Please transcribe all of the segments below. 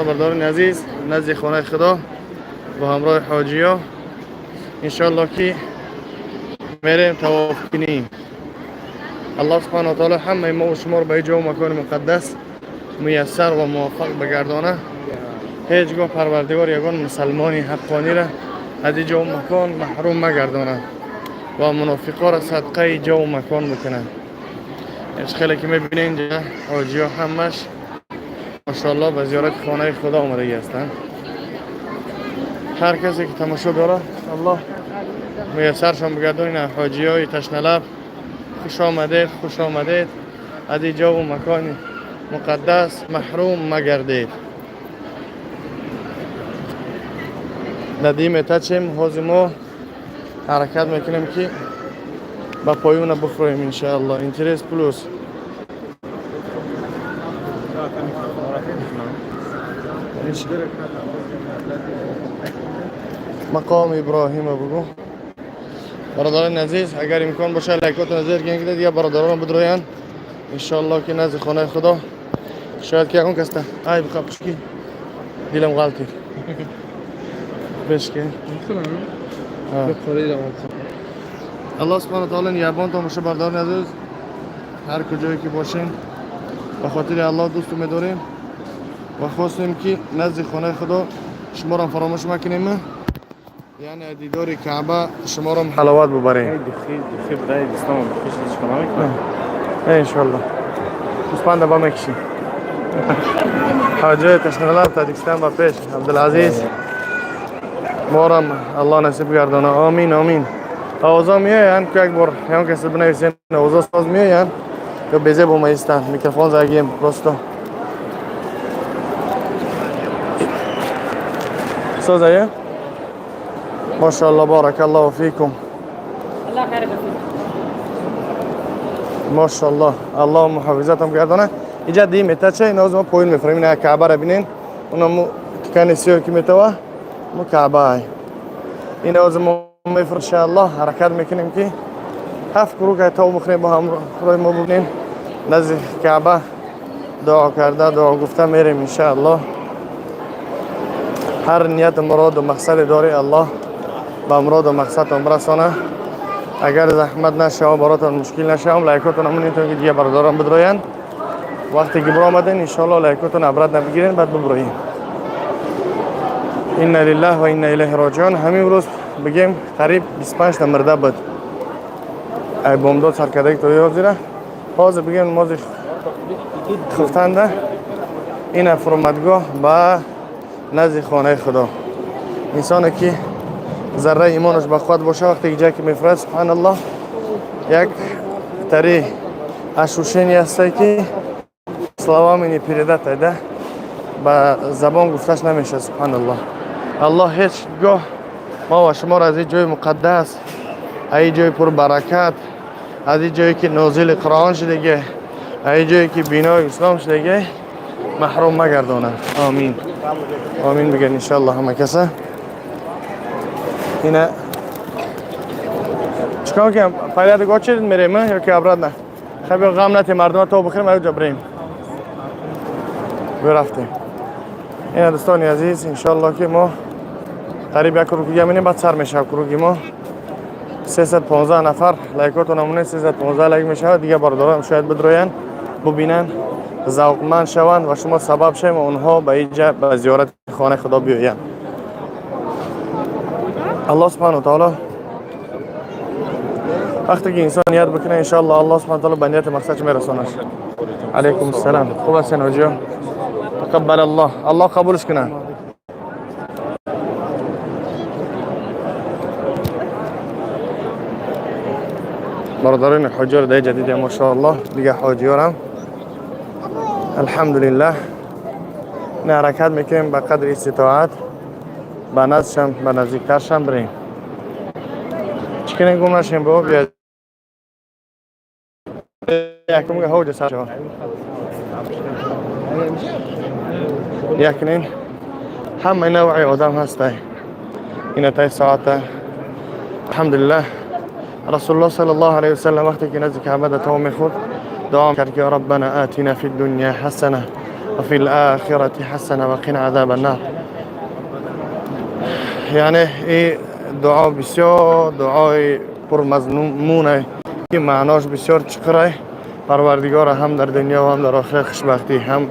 Бардорони азиз, назди хонаи Худо бо ҳамроҳи ҳоҷиё иншоалло ки мерем тавоф кунем. Аллоҳ субҳану таоло ҳамаи мо шуморо ба ин ҷо макони муқаддас муяссар ва муваффақ бигардона. Ҳеҷ гоҳ Парвардигор ягон мусалмони ҳаққониро аз ин ҷо макон маҳрум магардонад ва мунофиқоро садқаи ҷову макон бикунад. Хеле ки мебинед, инҷа ҳоҷиё ҳамаш машоалло ба зиёрати хонаи Худо омадагӣ ҳастанд. Ҳар касе ки тамошо дорад, Аллоҳ муяссаршон бигардон. Ина ҳоҷиёи ташналаб, хуш омадед, хуш омадед, аз ин ҷову макони муқаддас маҳрум магардед. Надим метачем, ҳозир мо ҳаракат мекунем ки ба поёна бихӯрем, иншаалло. Интерес плюс. Мақоми Иброҳима бугӯ. Бародарони азиз, агар имкон бошад, лайкотон зер кунед, дигар бародарон бидроянд, иншоалло ки назди хонаи Худо шояд ки ягон каста ай биқапушки дилам ғалтид бешки. Аллоҳ субҳану таоло нигаҳбонтон боша. Бародарони азиз, ҳар куҷое ки бошем, ба хотири Аллоҳ дӯсту медорем ва хостем ки назди хонаи Худо шуморо фаромӯш макунем, яъне дидори Каъба шуморо ҳаловат бубарем. Иншоалло гӯспанда ба мекишем. Ҳоҷои ташналаб, Тоҷикистон ба пеш! Абдулазиз, морам Аллоҳ насиб гардона. Омин, омин. Овозо меоянд? Ку як бор ягон касе бинависен, овозо соз меоянд ё безеб омаистанд? Микрофон загием просто. Созае, машоалло, баракаллоҳу фикум. Машоалло, Аллоҳ муҳофизатам гардона. Иҷа ди метача, иноз мо поён мефурем. Ина Каъбара бинен, унаму тикани сиёҳ ки метава, мо Каъба. Иноз мо мефур, иншааллоҳ ҳаракат мекунем ки ҳафт круг тов бихӯрем, бо ҳамроҳи мо бубинем. Назди Каъба дуо карда, дуо гуфта мерем, иншааллоҳ. Ҳар нияту муроду мақсаде дори, Аллоҳ ба муроду мақсадтон бирасона. Агар заҳмат нашава, баротон мушкил нашавам, лайкотон амонед, ки дигар бародарон бидроянд. Вақте ки биромаден, иншоалло лайкотон обратно бигирен, баъд биброем. Инна лиллаҳ ва инна илайҳи роҷиун. Ҳамин рӯз бигем, қариб 25 та мирда буд, ай бомдод саркардаги то ҳозира. Ҳозир бигем, намози хуфтанда. Ина фурмадгоҳ ба назди хонаи Худо. Инсоне ки зарраи имонаш ба қувват боша, вақте ки ҷае ки мефурад, субҳаналлоҳ, як тари ощущение ҳасте ки словами не передать, да, ба забон гуфташ намешавад. Субҳаналлоҳ. Аллоҳ ҳеҷ гоҳ мо ва шуморо аз ин ҷои муқаддас, аз ин ҷои пурбаракат, аз ин ҷое ки нозили Қуръон шудаге, аз ин ҷое ки бинои ислом шудаге, маҳрум магардонад. Омин, омин бигӯед, иншоалло ҳама каса. Ина чикор кунем? Порядок очередь мерем ё ки обратно? Хай, биё, ғам натем, мардума то бихӯрем, аюҷа бирем. Бирафтем. Ина, дӯстони азиз, иншоалло ки мо қариб як круг дига минем, баъд сар мешавад круги мо. 315 нафар, лайкотон амоне, 315 лайк мешавад. Дигар бародарам шояд бидроянд, бубинанд, завқманд шаванд ва шумо сабаб шавем онҳо ба инҷа ба зиёрати хонаи Худо биёянд. Аллоҳ субҳану таоло, вақте ки инсон ният бикунад, иншоалло Аллоҳ субҳану таоло ба нияти мақсадш мерасонад. Алайкум ассалом, хуб ҳастен, ҳоҷиё? Тақаббал Аллоҳ, Аллоҳ қабулш кунад. Бародарони ҳоҷиёро дар ҷа дидем, машоаллоҳ. Дигар ҳоҷиёрам, алҳамдулиллаҳ. Ин ҳаракат мекунем ба қадри иститоат ба наздшам, ба наздиктаршам бирем. Чӣ кунем, гум нашем? Бо бия, якум ҳоҷа сар шава. Якнин ҳамаи навъи одам ҳастай. Ина тай соата, алҳамдулиллаҳ. Расулуллоҳ саллаллоҳу алайҳи васаллам вақте ки назди Каъба да таом мехӯрд, дуо кард ки: «Раббана атина фи дунья ҳасана وفي الآخرة حسنة وقنا عذاب النار. یعنی این دعا بسیار دعای پرمضمونه که معناش بسیار چقره. پروردگار هم در دنیا و هم در آخرت خوشبختی، هم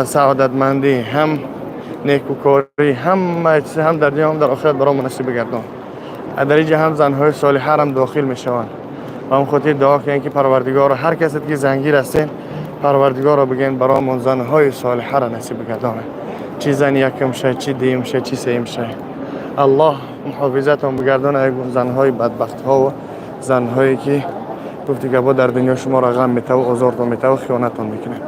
سعادتمندی، هم نیکوکاری، هم چیز هم در دنیا هم در آخرت برای مناسب بگردان. در اینجا هم زنهای صالحه هم داخل میشوند. و هم خاطر دعا کنین که پروردگار هر کسی که زنگیر هستین پروردگار را بگین برامون زنهای صالحه را نصیب بگردانه. چی زن یکم شه، چی دیم شه، چی سیم شه. الله محافظتون بگردانه زنهای بدبخت ها و زنهایی که گفتی که با در دنیا شما را غم میته و آزارتون میته و خیانتون میکنه.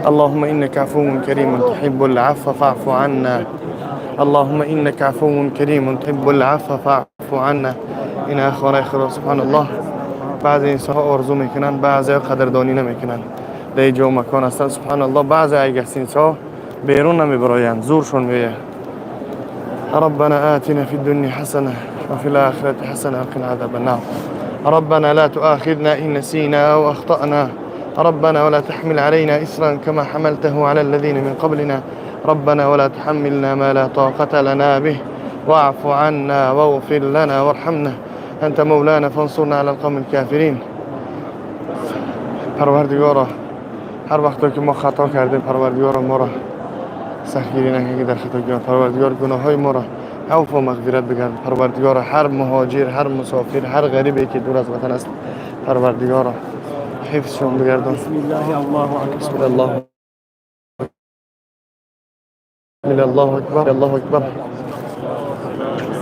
اللهم انك عفو كريم تحب العفو فاعف عنا. اللهم انك عفو كريم تحب العفو فاعف عنا. این خانه خدا سبحان الله بعضی انسان ها آرزو میکنن، بعضی قدردانی نمیکنن. در جا و مکان هستن سبحان الله. بعضی اگه انسان بیرون نمیبرایند، زورشون میه. ربنا آتنا في الدنيا حسنة وفي الآخرة حسنة وقنا عذاب النار. ربنا لا تؤاخذنا إن نسينا أو أخطأنا. ربنا ولا تحمل علينا إصرا كما حملته على الذين من قبلنا. ربنا ولا تحملنا ما لا طاقة لنا به واعف عنا واغفر لنا وارحمنا أنت مولانا فانصرنا على القوم الكافرين. پروردگارا هر وقت که ما خطا کردیم پروردگارا ما را سختگیری نکن که در خطا کردیم. پروردگار گناه های ما را عفو و مغفرت بگرد. پروردگار هر مهاجر، هر مسافر، هر غریبی که دور از وطن است پروردگارا حفظشون بگردان. بسم الله الله اکبر. بسم الله الله اکبر الله اکبر.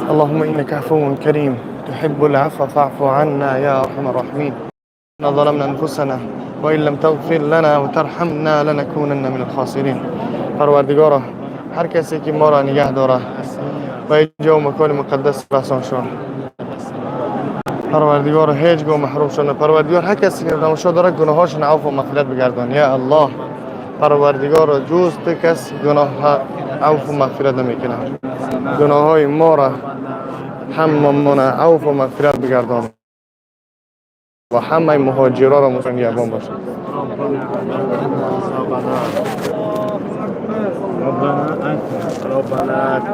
اللهم انك عفو كريم تحب العفو فاعف عنا يا ارحم الراحمين. إنا ظلمنا انفسنا وان لم تغفر لنا وترحمنا لنكونن من الخاسرين. پروردگارا هر کسی که ما را نگه داره و اینجا و مکان مقدس رسان شون پروردگار هیچگاه محروم شون. پروردگار هر کسی که تماشا داره گناهاشون عفو و مغفرت بگردان. یا الله پروردگار جز تو کس گناه عفو و مغفرت نمیکنه. گناه های ما را هممون عفو و مغفرت بگردان و همه مهاجرا را نگهبان باشه.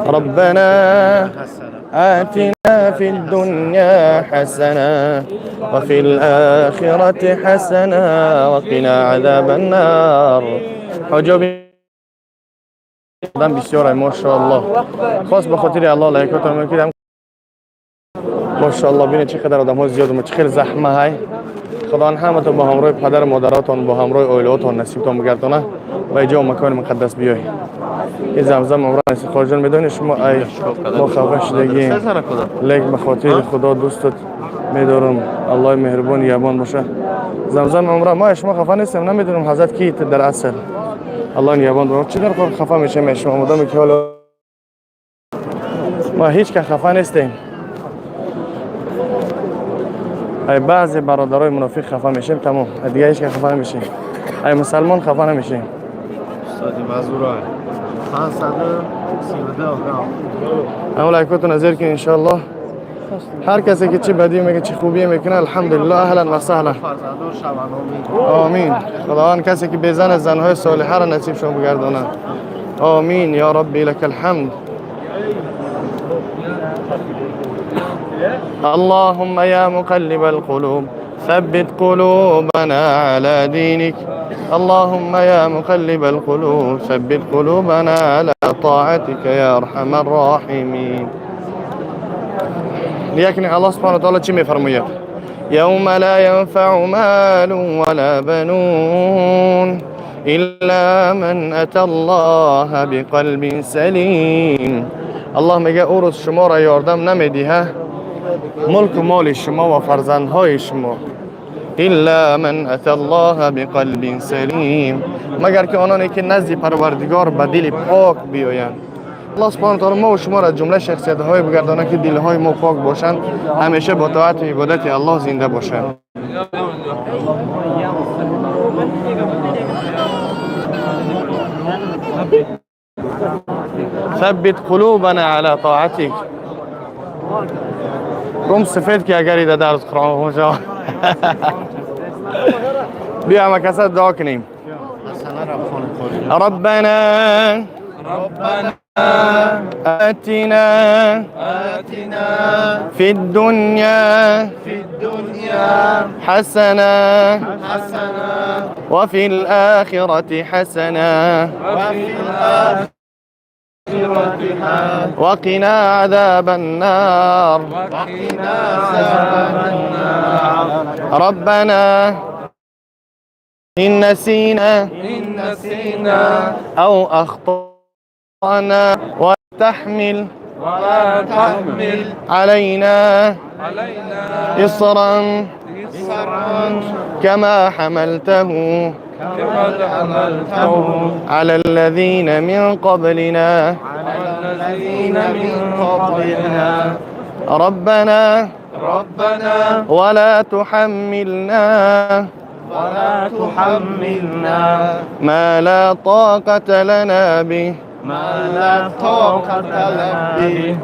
ربنا آتنا في الدنيا حسنة وفي الآخرة حسنة وقنا عذاب النار. حجاب آدم بسیار ماشاءالله. خاص به خاطر الله لایکاتون میکنم. ماشاءالله ببینید چقدر آدم ها زیاد و چه خیلی زحمه های. خدا همتون با همراه پدر و مادراتون با همراه عائله‌هاتون نصیبتون بگردانه و اینجا مکان مقدس بیای. این زمزم عمران است. خواجه جان میدونی شما ای ما خفه شدگیم، لیک به خاطر خدا دوستت میدارم. الله مهربان یابان باشه. زمزم عمره ما شما خفه نیستم، نمیدونم حضرت کی در اصل. الله یابان باشه. چی در خفه میشیم شما مادام که حالا ما هیچ که خفه نیستیم. ای بعضی برادرای منافق خفه میشیم تمام، دیگه هیچ که خفه نمیشیم. ای مسلمان خفه نمیشیم. استادی مزورای 532 گرم. اما لایکاتون نظر کن انشالله. هر کسی که چی بدی میگه چی خوبی میکنه الحمدلله اهلا و سهلا. آمین. خداوند کسی که بزن زنهای صالحه را نصیب شما بگردانه. آمین یا ربی لك الحمد. اللهم يا مقلب القلوب ثبت قلوبنا على دينك. اللهم يا مقلب القلوب ثبت قلوبنا على طاعتك يا ارحم الراحمين. لكن الله سبحانه وتعالى چی میفرماید؟ یوم لا ينفع مال ولا بنون الا من اتى الله بقلب سلیم. الله میگه او روز شما را یاردم نمیدیه ملک و مال شما و فرزندهای شما الا من اتى الله بقلب سلیم، مگر که آنانی که نزد پروردگار به دل پاک بیایند. الله سبحانه وتعالی ما و شما را جمله شخصیت های بگردانه که دل های ما پاک باشند، همیشه با طاعت و عبادت الله زنده باشند. ثبت قلوبنا على طاعتك. روم سفید که اگر ایده درس قرآن خوشا. بیا همه کسا دعا کنیم. ربنا ربنا آتنا آتنا في الدنيا في الدنيا حسنة حسنة وفي الآخرة حسنة وفي الآخرة حسنة وقنا عذاب النار. وقنا عذاب النار. ربنا إن نسينا إن نسينا أو أخطأنا وتحمل ولا تحمل علينا علينا إصرا إصرا كما حملته كما حملته على الذين من قبلنا. على الذين من قبلنا. ربنا ربنا ولا تحملنا ولا تحملنا ما لا طاقة لنا به ما لا طاقة لنا به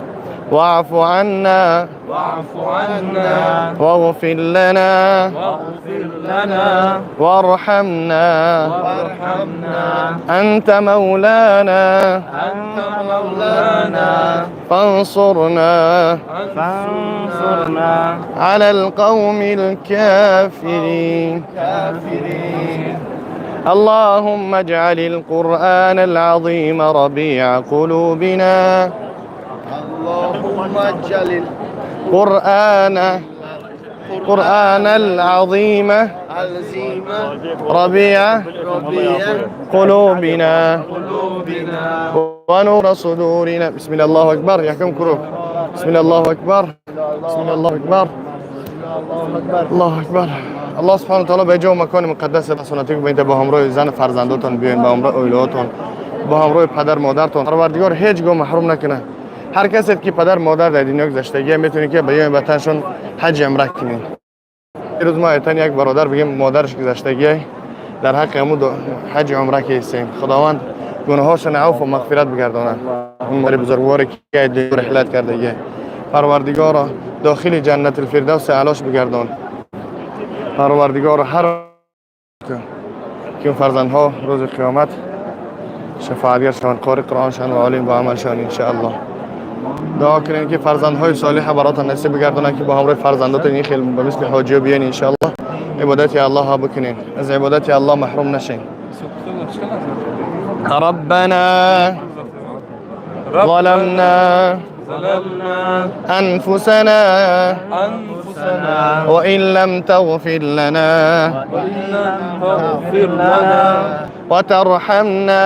واعف عنا واعف عنا واغفر لنا واغفر لنا وارحمنا وارحمنا أنت مولانا أنت مولانا فانصرنا فانصرنا على القوم الكافرين. كافرين. اللهم اجعل القرآن العظيم ربيع قلوبنا. اللهم اجعل قرآن العظيم العظيم ربيع ربيع قلوبنا قلوبنا ونور صدورنا. بسم الله الله أكبر يحكم كروب. بسم الله الله أكبر. بسم الله الله أكبر. الله أكبر. الله سبحانه وتعالى به جا و مکان مقدس رسونتی که با همراه زن فرزنداتون بیاین، با همراه عائله‌هاتون، با همراه پدر مادرتون. پروردگار هیچ گاه محروم نکنه. هر کسی که پدر مادر در دنیا گذشتگی میتونه که به وطنشون حج عمره کنین. روز ما ایتن یک برادر بگیم مادرش گذشتگی در حق همو حج عمره که هستیم، خداوند گناهاشون عفو و مغفرت بگردانند. اون مادر بزرگواری که رحلت کرده، پروردگارا داخل جنت الفردوس اعلاش بگردان. پروردگار هر که اون فرزندها روز قیامت شفاعتگر شوند، قاری قرآن شوند و عالم با عمل شوند انشاءالله. دعا کنین که فرزندهای صالح براتون نصیب بگردانند که با همراه فرزنداتون این خیلی به مثل حاجی بیان انشاءالله عبادت الله ها بکنین، از عبادت الله محروم نشین. ربنا ظلمنا ظلمنا أنفسنا أنفسنا وإن لم تغفر لنا وإن لم تغفر لنا وترحمنا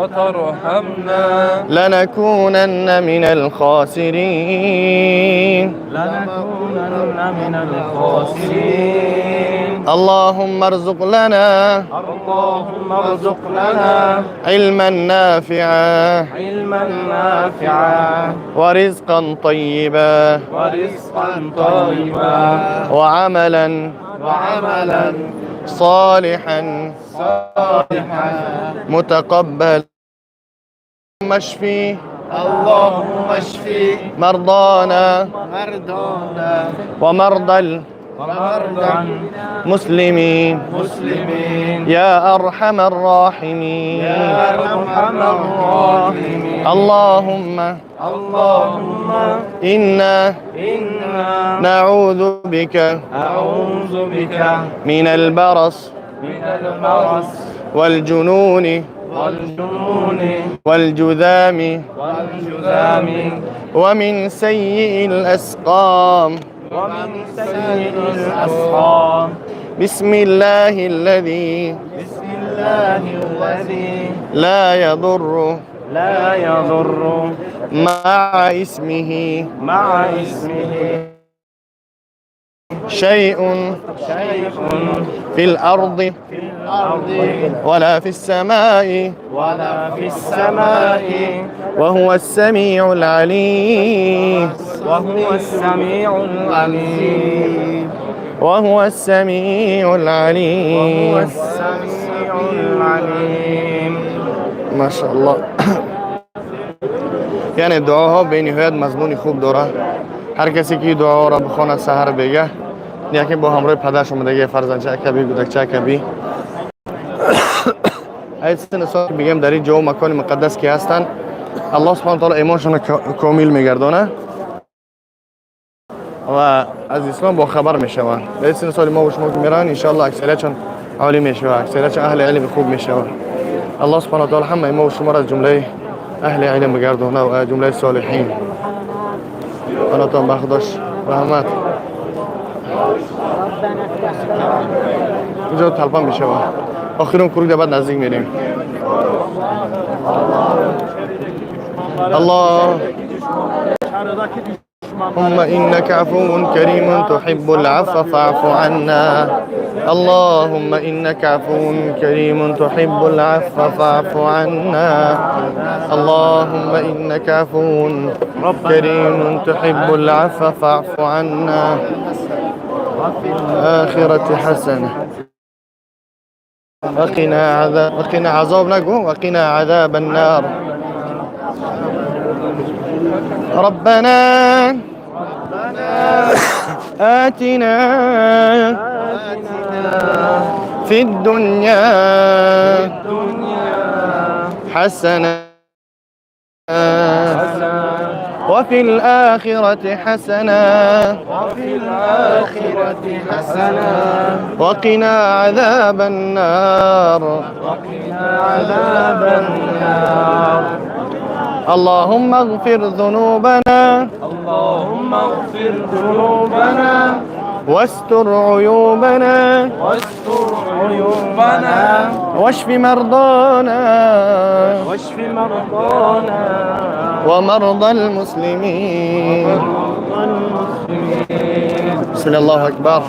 وترحمنا لنكونن من الخاسرين. لنكونن من الخاسرين. اللهم ارزق لنا اللهم ارزق لنا علما نافعا علما نافعا ورزقا طيبا ورزقا طيبا وعملا وعملا صالحا صالحا متقبلا. اشفي اللهم اشفي مرضانا مرضانا ومرضى ومرضى المسلمين المسلمين يا أرحم الراحمين. يا أرحم الراحمين. اللهم اللهم إنا إنا نعوذ بك أعوذ بك من البرص من البرص والجنون والجنون والجذام والجذام ومن سيء الأسقام. ومن سيء الأسقام. بسم الله الذي بسم الله الذي لا يضر لا يضر مع اسمه مع اسمه شيء شيء في الأرض في الأرض ولا في السماء ولا في السماء وهو السميع العليم. وهو السميع العليم. وهو السميع وهو العليم. السميع العليم. ماشاءالله، یعنی دعاها به نهایت مضمون خوب داره. هر کسی که دعا را بخواند سحر بگه، یکی با همراه پدرش اومده، فرزند چه کبی گودک چه کبی. ай синни сол ки бигем, дар ин ҷо макони муқаддас ки ҳастанд, Аллоҳ субҳана таъала имоншонро комил мегардонад ва аз ислом бохабар мешаванд. Дар ин синни соли мо ва шумо ки мераванд, иншоаллоҳ, аксариятшон олим мешавад, аксариятшон аҳли илми хуб мешавад. Аллоҳ субҳана таъала ҳамаи мо ва шуморо аз ҷумлаи аҳли илм бигардонад ва аз ҷумлаи солиҳин. Панотон ба Худош, раҳмат. Инҷо толпа мешавад. Охирон круг да баъд наздик мерем. الله اللهم إنك عفو كريم تحب العفو فاعف عنا. اللهم إنك عفو كريم تحب العفو فاعف عنا. اللهم إنك عفو كريم تحب العفو فاعف عنا. آخرة حسنة وقنا عذاب، وقنا عذاب نگو، وقنا عذاب النار. ربنا آتنا في الدنيا حسنة وفي الآخرة حسنة وفي الآخرة حسنة وقنا عذاب النار. وقنا عذاب النار. اللهم اغفر ذنوبنا اللهم اغفر ذنوبنا واستر عيوبنا واستر عيوبنا واشف مرضانا واشف مرضانا ومرضى المسلمين. بسم الله الله اکبر،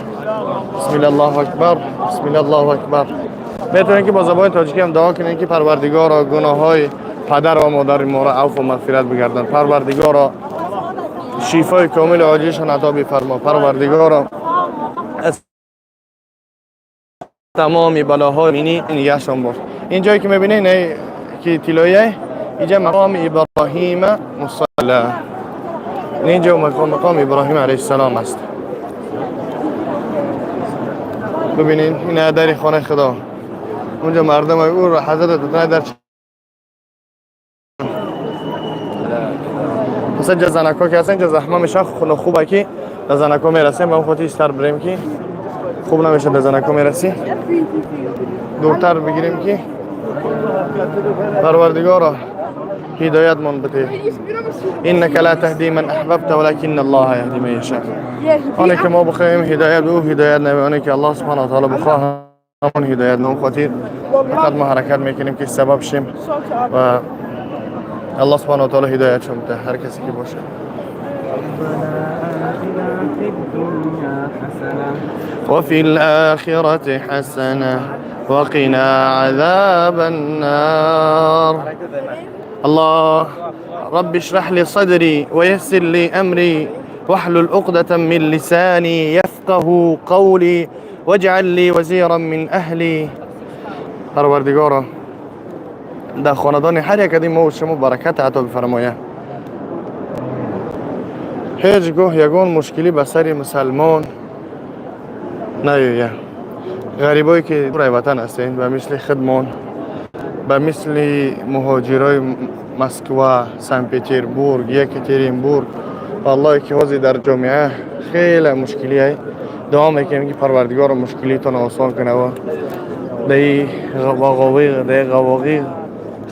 بسم الله الله اکبر، بسم الله الله اکبر. میتونید که با زبان تاجیکی هم دعا کنید که پروردگارا گناه های پدر و مادر ما را عفو و مغفرت بگردان. پروردگارا شفای کامل عاجلشان عطا بفرما. پروردگارا از تمامی بلاهای مینی نگهشان باش. این جایی که میبینید نه که طلاییه، اینجا مقام ابراهیم مصلی، اینجا مقام ابراهیم علیه السلام است. ببینین، این در خانه خدا. اونجا مردم او رو حضرت در مثلا اینجا زنکا که هستن، اینجا زحمه میشه. خونه خوبه که در زنکا میرسیم به اون خاطر سر بریم که خوب نمیشه در زنکا میرسی. دورتر بگیریم که پروردگارا هدایت من بده. انك لا تهدي من احببت ولكن الله يهدي من يشاء. آنه که ما بخواهیم هدایت به او هدایت نمی، آنه که الله سبحانه و تعالی بخواه همون هدایت نمی. خاطر فقط ما حرکت میکنیم که سبب شیم و الله سبحانه و تعالی هدایت شون بده هر کسی که باشه. ربنا آتنا في الدنيا حسنة وفي الآخرة حسنة وقنا عذاب النار. الله رب اشرح لي صدري ويسر لي أمري واحلل عقدة من لساني يفقه قولي واجعل لي وزيرا من أهلي. پروردگارا در خاندان هر یک از ما و شما برکت عطا بفرمایه. هیچگاه یگان مشکلی به سر مسلمان نیاید. غریبایی که دور وطن هستین، به مثل خودمان، به مثل مهاجرای مسکو، سن پتربورگ، یکاترینبورگ، والله که حاضر در جامعه خیلی مشکلی های. دعا میکنیم که پروردگار مشکلیتون آسان کنه و در این غواغی، در این غواغی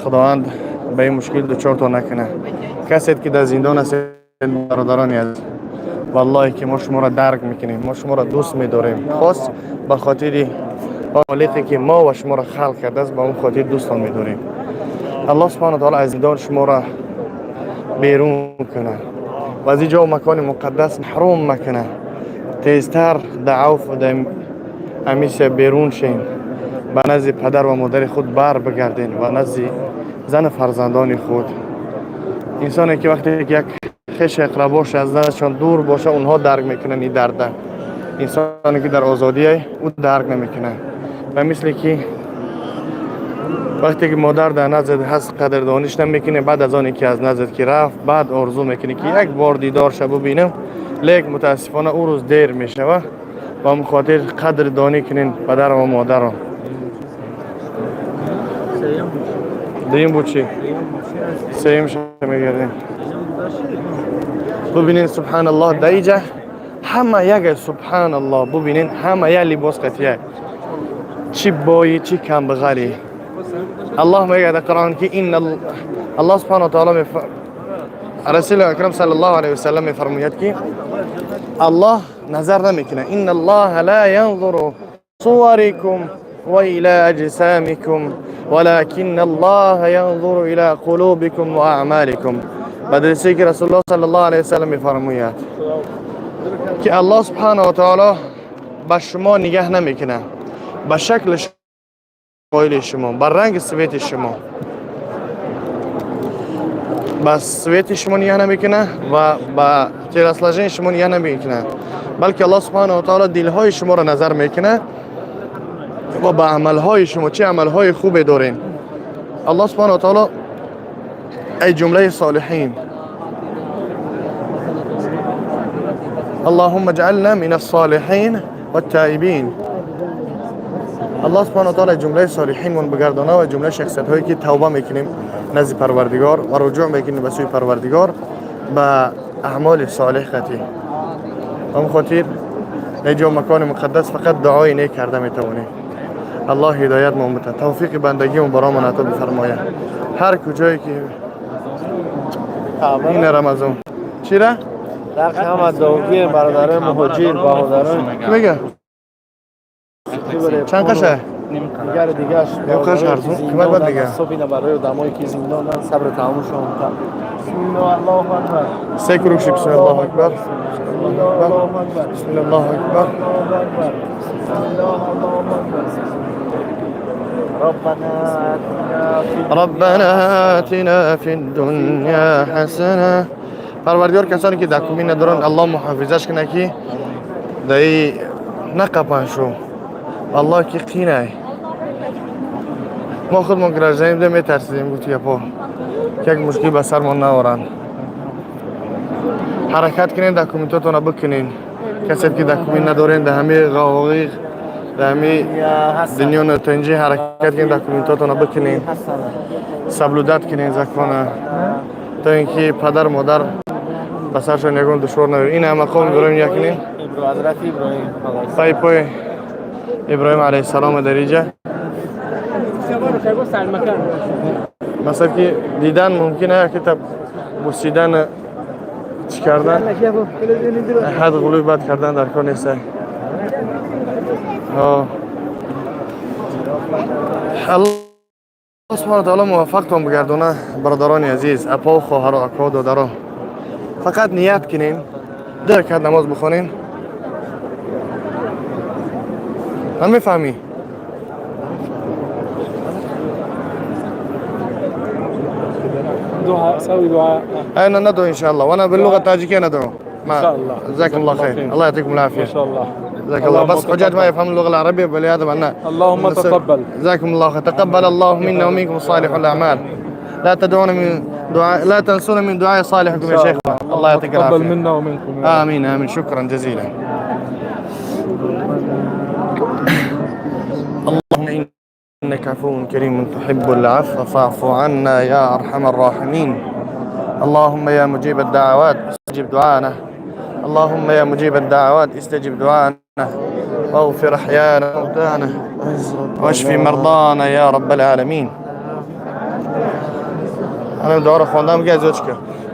خداوند به این مشکل دچارتون نکنه. کسی که در زندان هستید، برادران عزیز، والله که ما شما را درک میکنیم، ما شما را دوست میداریم. خاص به خاطر خالقی که ما و شما را خلق کرده است، به اون خاطر دوستان میداریم. الله سبحانه و تعالی از زندان شما را بیرون کنه و از اینجا و مکان مقدس محروم مکنه. تیزتر دعوف و در همیشه بیرون شین، به نزد پدر و مادر خود بر بگردین و نزد زن فرزندان خود. انسانی که وقتی که یک خش اقرباش از نزدشان دور باشه، اونها درک میکنن این درده. انسانی که در آزادی او درک نمیکنه و مثل که وقتی که مادر در نزد هست قدردانیش نمیکنه، بعد از آنی که از نزد که رفت، بعد آرزو میکنه که یک بار دیدار شه ببینم، لیک متاسفانه او روز دیر میشوه. و هم خاطر قدردانی کنین پدر و مادر را. Дуюм буд чӣ? Сеюм мегардем. Бубинед, субҳаналлоҳ, дар иҷа ҳама як, субҳаналлоҳ, бубинед, ҳама як либос қатия, чӣ бои, чӣ камбағалӣ. Аллоҳ мегӯяд дар Қуръон ки ин Аллоҳ субҳану таоло, Расули акрам саллаллоҳу алайҳи васаллам мефармояд ки Аллоҳ назар намекунад, инна Аллоҳа ла янзуру суварикум ва ила аҷсамикум валакинна Аллоҳа янзуру ила қулубикум ва аъмаликум. Ба дурустие ки Расулуллоҳ саллаллоҳу алайҳи васаллам мефармояд ки Аллоҳ субҳанаҳу ва таоло ба шумо нигаҳ намекунад, ба шакли оили шумо, ба ранги свети шумо, ба свети шумо нигаҳ намекунад ва ба телосложении шумо нигаҳ намекунад, балки Аллоҳ субҳанаҳу ва таоло дилҳои шуморо назар мекунад ва ба амалҳои шумо, чӣ амалҳои хубе дорем. Аллоҳ субҳанаҳу ва таоло ай ҷумлаи солиҳин, اللهم اجعلنا من الصالحين والتائبين. الله سبحانه وتعالى جمله صالحین من بگردانه و جمله شخصیت هایی که توبه میکنیم نزد پروردگار و رجوع میکنیم به سوی پروردگار به اعمال صالح قطعی. هم خاطر اینجا مکان مقدس فقط دعای نیک کرده میتوانیم. الله هدایت ما بده، توفیق بندگی و برامون عطا بفرماید. هر کجایی که این رمضان چرا؟ رقم هم از داوودی برادران مهاجر برادران کی میگه؟ چند قشه؟ دیگر دیگرش یه قش ارزون قیمت باید دیگه. صبح اینا برای آدمایی که زندانن صبر تمامشون تا. بسم الله الله اکبر. سه کروک. بسم الله اکبر، بسم الله اکبر، بسم الله الله اکبر. ربنا آتنا فی الدنیا حسنه. پروردگار کسانی که دکومی ندارن الله محافظش کنه که دایی نقپن شو. الله که قینه ما خودمون گراژنیم ده میترسیدیم، گفت یپا که یک مشکل به سرمون نورن. حرکت کنین، دکومنتاتون بکنین. کسی که دکومنت ندارین ده همه غواغیق، ده همه دنیا نتنجی، حرکت کنین، دکومنتاتون بکنین، соблюдать کنین закона، تا اینکه پدر مادر به سرشان یگان دشوار نیاره. این هم مقام ابراهیم یکنیم. حضرت ابراهیم. پای پای ابراهیم علیه السلام در اینجا مثلا که دیدن ممکنه که تا بوسیدن چی کردن حد غلوی بد کردن در کار نیست. الله سبحانه و تعالی موفقتون بگردونه. برادران عزیز، اپا و خواهر و اکا و دادرا، فقط نیت کنین 2 رکعت نماز بخونین. من میفهمی؟ دعاء، سوي دعاء. أنا ندعو إن شاء الله، وأنا باللغة التاجيكية ندعو. إن شاء الله. جزاكم الله خير، الله يعطيكم العافية. ما شاء الله. جزاك الله. بس حجاج ما يفهم اللغة العربية ولهذا معناه. اللهم تقبل. جزاكم الله خير، تقبل الله منا ومنكم صالح الأعمال. لا تدعون من دعاء، لا تنسون من دعاء صالحكم يا شيخنا. الله يعطيك تقبل العافية. منا ومنكم. آمين آمين، شكرا جزيلا. اللهم إنك عفو كريم تحب العفو فاعف عنا يا أرحم الراحمين. اللهم يا مجيب الدعوات استجب دعانا. اللهم يا مجيب الدعوات استجب دعانا واغفر أحيانا وموتانا واشف مرضانا يا رب العالمين. أنا دعاء خواندم که از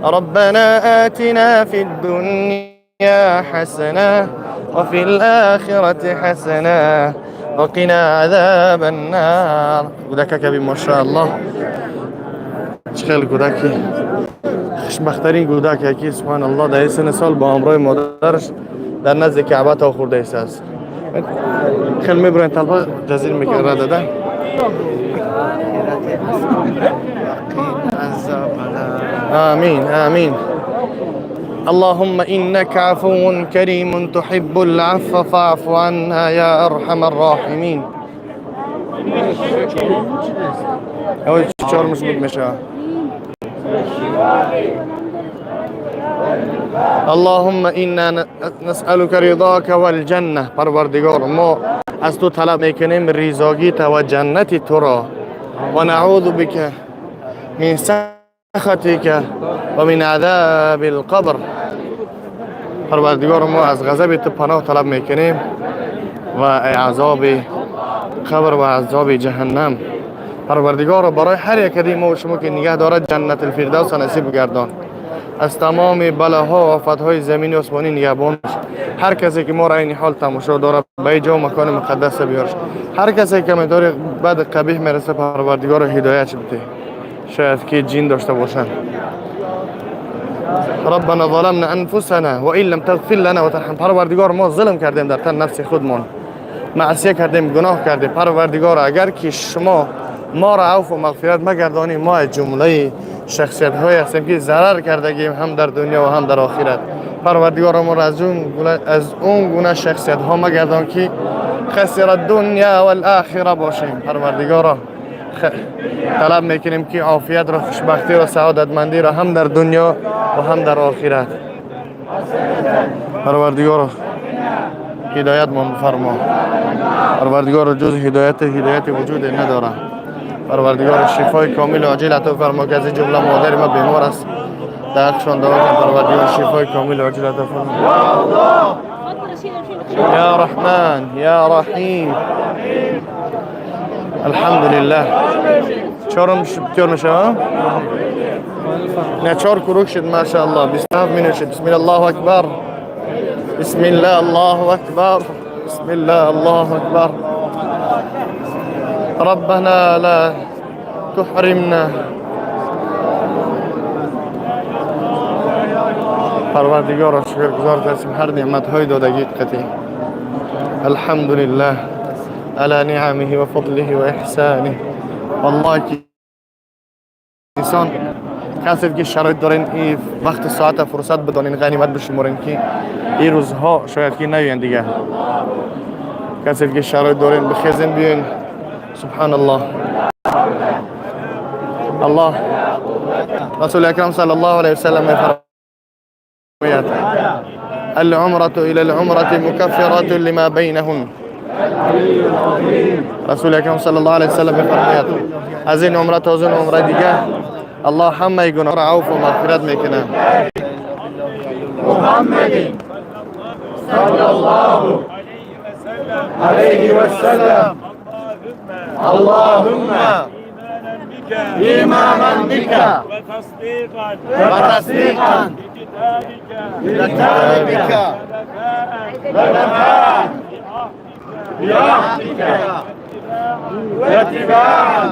ربنا آتنا في الدنيا حسنة وفي الآخرة حسنة وقنا عذاب النار. گودک کبی ماشاءالله، خیلی گودکی خوشبخت‌ترین گودک یکی سبحان الله در این سن سال با همراه مادرش در نزد کعبه تا خورده است. خیلی میبرن طلبه جزیل میکنه را دادن. آمین آمین. اللهم إنك عفو كريم تحب العفو فاعف عنا يا أرحم الراحمين. أول چهار مش بود میشه. اللهم إنا نسألك رضاك والجنة. پروردگار ما از تو طلب میکنیم رضاگی تو و جنت تو را. ونعوذ بك من سخطك ومن عذاب القبر. پروردگار، ما از غضب تو پناه طلب میکنیم و عذاب قبر و عذاب جهنم. پروردگار، برای هر یک از ما و شما که نگه دارد، جنت الفردوس نصیب گردان. از تمام بلاها و آفتهای زمین و آسمانی نگهبان باش. هر کسی که ما را این حال تماشا داره، به جا و مکان مقدس بیارش. هر کسی که کامنتار بد قبیح میرسه، پروردگار هدایت بده، شاید که جین داشته باشن. ربنا ظلمنا انفسنا وان لم تغفر لنا وترحم. پروردگار، ما ظلم کردیم در تن نفس خودمان، معصیه کردیم، گناه کردیم. پروردگار، اگر که شما ما را عفو و مغفرت مگردانی، ما از جمله شخصیت های هستیم که ضرر کردگیم، هم در دنیا و هم در آخرت. پروردگار، ما را از اون گونه شخصیت ها مگردان که خسر الدنیا والآخره باشیم. پروردگارا، طلب میکنیم که عافیت را، خوشبختی را، سعادتمندی را هم در دنیا و هم در آخرت. پروردگارا، هدایت من فرما. پروردگار، جز هدایت هدایت وجود نداره. پروردگار، شفای کامل و عاجل عطا فرما که از این جمله مادر ما بیمار است، در حقشان دعا کن. پروردگار، شفای کامل و عاجل عطا فرما. یا رحمن یا رحیم. الحمدلله، چهارم تیار میشه ها؟ نه، چهار کروک شد. ماشاءالله، 27 minute شد. بسم الله، الله اکبر. بسم الله، الله اکبر. بسم الله، الله اکبر. ربنا لا تحرمنا. پروردگار، شکرگزار هستیم هر نعمت های دادگی قطعی. الحمد لله على نعمه وفضله وإحسانه. والله که انسان کسی که شرایط دارین، این وقت ساعت فرصت بدانین، غنیمت بشمارین که این روزها شاید که نیاین دیگه. کسی که شرایط دارین، بخیزین بیاین. سبحان الله. الله رسول اکرم صلی الله علیه وسلم میفرماید: العمرة إلى العمرة مكفرات لما بينهن. رسول اکرم صلی الله علیه وسلم میفرماید از این عمره تا از این عمره دیگه، الله همه گناه را عفو و مغفرت میکنه. محمد صلى الله عليه وسلم. اللهم إيمانا بك وتصديقا وتصديقا بكتابك بكتابك ووفاء ووفاء بعهدك واتباعا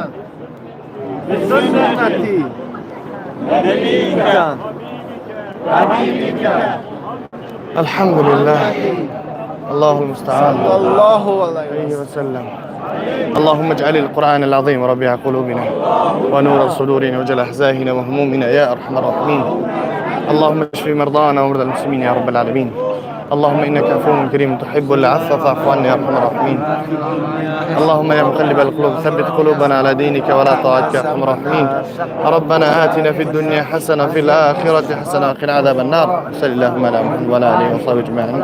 لسنة نبيك حبيبك. الحمد لله، الله المستعان. صلى الله عليه عليه وسلم. اللهم اجعل القرآن العظيم ربيع قلوبنا ونور صدورنا وجلاء أحزاننا وهمومنا يا أرحم الراحمين. اللهم اشف مرضانا ومرضى المسلمين يا رب العالمين. اللهم إنك عفو كريم تحب العفو فاعف عنا يا أرحم الراحمين. اللهم يا مقلب القلوب، ثبت قلوبنا على دينك وعلى طاعتك يا أرحم الراحمين. ربنا آتنا في الدنيا حسنة، في الآخرة حسنة، وقنا عذاب النار. صلى اللهم على محمد وعلى آله وصحبه أجمعين.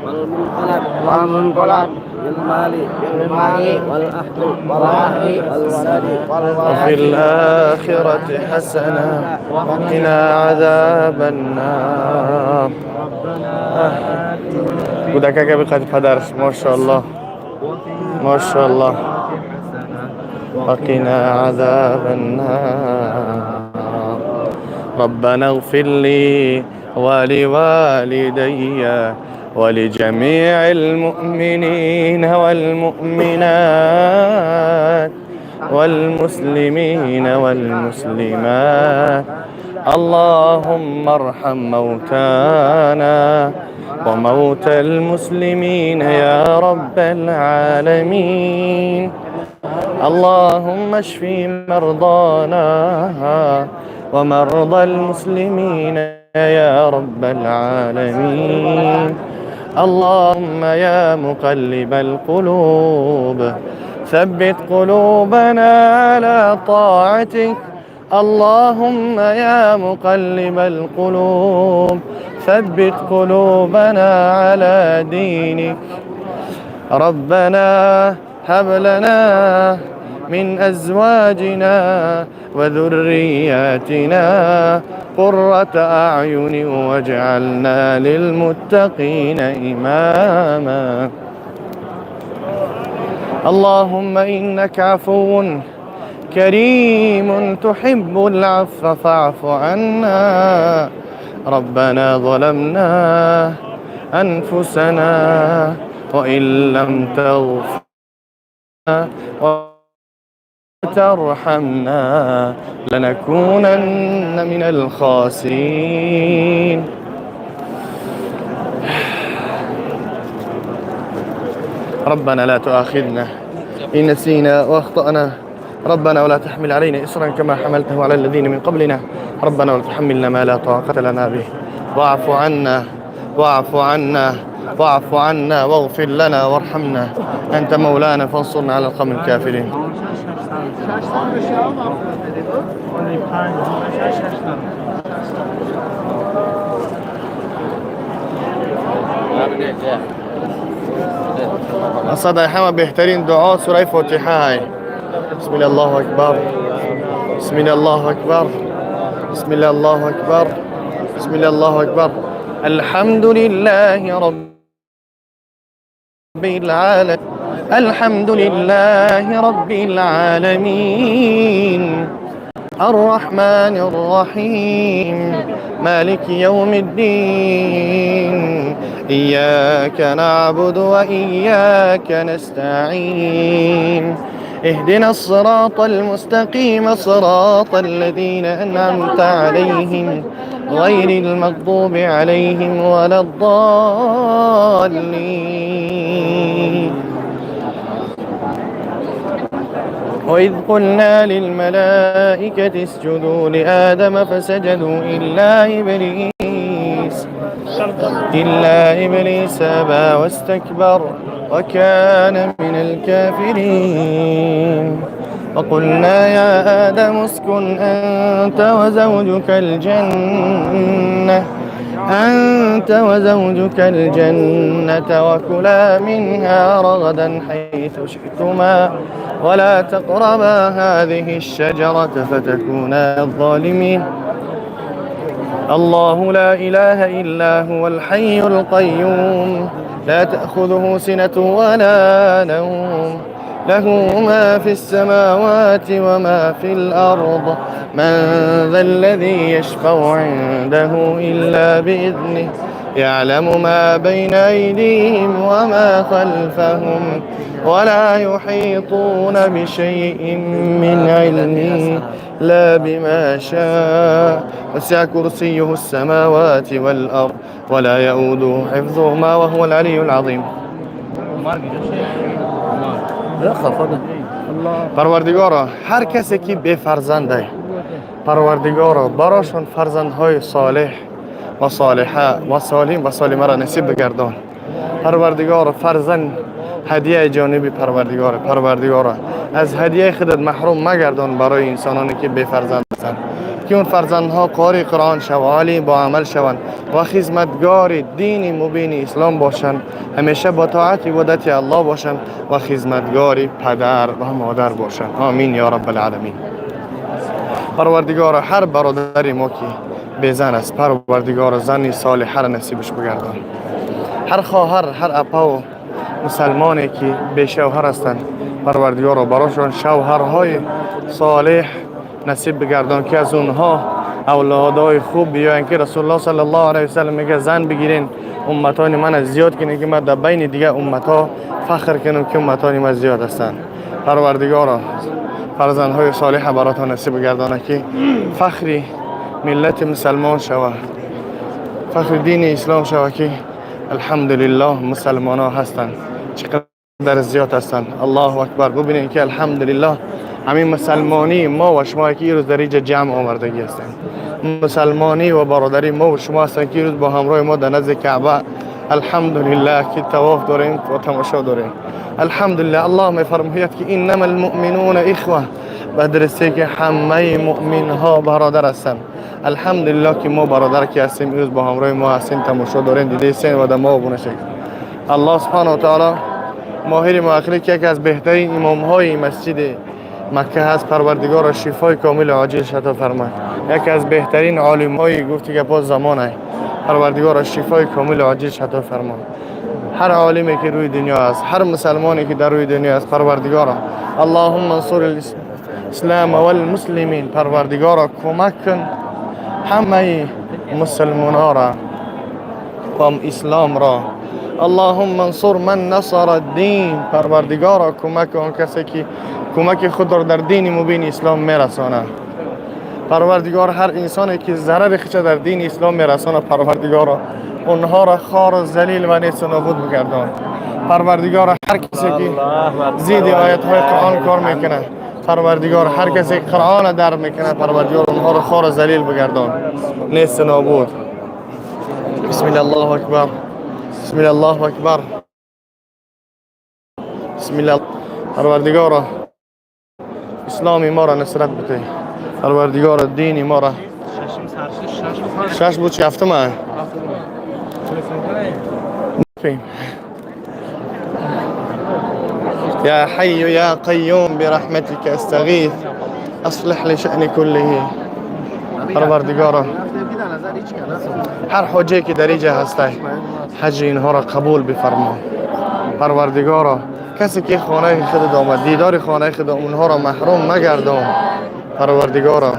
والمنقلب والمنقلب بالمال بالمال والأهل والأهل والولد وفي الآخرة حسنة وقنا عذاب النار. кӯдакака биқад падарш. Мошоаллоҳ, мошоаллоҳ. وقنا عذاب النار. ربنا اغفر لي ولوالدي ولجميع المؤمنين والمؤمنات والمسلمين والمسلمات. اللهم ارحم موتانا وموتى المسلمين يا رب العالمين. اللهم اشف مرضانا ومرضى المسلمين يا رب العالمين. اللهم يا مقلب القلوب، ثبت قلوبنا على طاعتك. اللهم يا مقلب القلوب، ثبت قلوبنا على دينك. ربنا هب لنا من أزواجنا وذرياتنا قرة أعين واجعلنا للمتقين إماما. اللهم إنك عفو كريم تحب العفو فاعف عنا. ربنا ظلمنا أنفسنا وإن لم تغفر وترحمنا لنكونن من الخاسرين. ربنا لا تؤاخذنا إن نسينا وأخطأنا، ربنا ولا تحمل علينا إصرا كما حملته على الذين من قبلنا، ربنا ولا تحملنا ما لا طاقة لنا به، واعف عنا واعف عنا واعف عنا واغفر لنا وارحمنا، أنت مولانا فانصرنا على القوم الكافرين. أصدق همه بهترین دعا سوره فاتحه های. بسم الله الله اکبر، بسم الله الله اکبر، بسم الله الله اکبر، بسم الله الله اکبر. الحمد لله رب العالمين، الحمد لله رب العالمين، الرحمن الرحيم، مالك يوم الدين، إياك نعبد وإياك نستعين، اهدنا الصراط المستقيم، صراط الذين أنعمت عليهم غير المغضوب عليهم ولا الضالين. وإذ قلنا للملائكة اسجدوا لآدم فسجدوا إلا إبليس أبى واستكبر وكان من الكافرين. وقلنا يا آدم اسكن أنت وزوجك الجنة وكلا منها رغدا حيث شئتما ولا تقربا هذه الشجرة فتكونا الظالمين. الله لا إله إلا هو الحي القيوم، لا تأخذه سنة ولا نوم، له ما في السماوات وما في الأرض، من ذا الذي يشفع عنده إلا بإذنه، يعلم ما بين أيديهم وما خلفهم ولا يحيطون بشيء من علمه لا بما شاء، وسع كرسيه السماوات والأرض ولا يؤوده حفظهما وهو العلي العظيم. پروردگارا هر کسی که بی فرزنده، پروردگارا براشون فرزندهای صالح و صالحه و سالم و سالمه را نصیب بگردان. پروردگارا فرزند هدیه جانبی پروردگار، پروردگارا از هدیه خودت محروم مگردان برای انسانانی که بی فرزند هستند، که اون فرزندها قاری قرآن شوند، عالی با عمل شوند و خدمتگار دین مبین اسلام باشند، همیشه با طاعت عبادت الله باشند و خدمتگار پدر و مادر باشند. آمین یا رب العالمین. پروردگار هر برادر ما که بی زن است، پروردگار زن صالحه را نصیبش بگردان. هر خواهر، هر اپا و مسلمانی که بی شوهر هستند، پروردگار براشون شوهرهای صالح نصیب بگردان که از اونها اولادای خوب بیاین، که رسول الله صلی الله علیه و سلم میگه زن بگیرین امتان من زیاد کنین که من در بین دیگه امتها فخر کنم که امتان من زیاد هستند. پروردگارا فرزندهای صالح براتان نصیب بگردانه که فخری ملت مسلمان شوه، فخر دین اسلام شوه که الحمدلله مسلمان ها هستند، چقدر زیاد هستند. الله اکبر. ببینید که الحمدلله همین مسلمانی ما و شما که روز در اینجا جمع آمردگی هستند، مسلمانی و برادری ما و شما هستند که روز با همراه ما در نزد کعبه الحمدلله که طواف داریم و تماشا داریم. الحمدلله. الله میفرماید که انما المؤمنون اخوه، به درسته که همه مؤمن ها برادر هستند. الحمدلله که ما برادر که هستیم روز با همراه ما هستیم، تماشا داریم، دیده هستیم و در ما ابونه شکل. الله سبحانه و تعالی ماهر معقلی که یکی از بهترین امام های مسجد مکه هست، پروردگار شفای کامل عاجل عطا فرماید. یکی از بهترین عالم های گفتی که پاس زمانه، پروردگار شفای کامل عاجل عطا فرماید. هر عالمی که روی دنیا است، هر مسلمانی که در روی دنیا است، پروردگارا اللهم انصر الاسلام والمسلمین. پروردگارا کمک کن همه مسلمان ها را و اسلام را. اللهم انصر من نصر الدین. پروردگارا کمک آن کسی که کمک خود را در دین مبین اسلام میرسانه. پروردگار هر انسانی که ضرر خود در دین اسلام میرسانه، پروردگارا اونها را خوار و ذلیل و نیست و نابود بگردان. پروردگار هر کسی که زید آیت های قرآن کار میکنه، پروردگار هر کسی که قرآن در میکنه، پروردگار اونها را خوار و ذلیل بگردان، نیست و نابود. بسم الله الله اکبر، بسم الله الله اکبر، بسم الله. پروردگارا اسلام ما را نصرت بده، پروردگار دین ما را. شش بود چه هفتم؟ یا حی یا قیوم برحمتك استغیث اصلح لشأن كله. پروردگارا هر حجه که در اینجا هسته حج اینها را قبول بفرما. پروردگارا کسی که خانه خود آمد دیدار خانه خود اونها را محروم مگردان. پروردگارا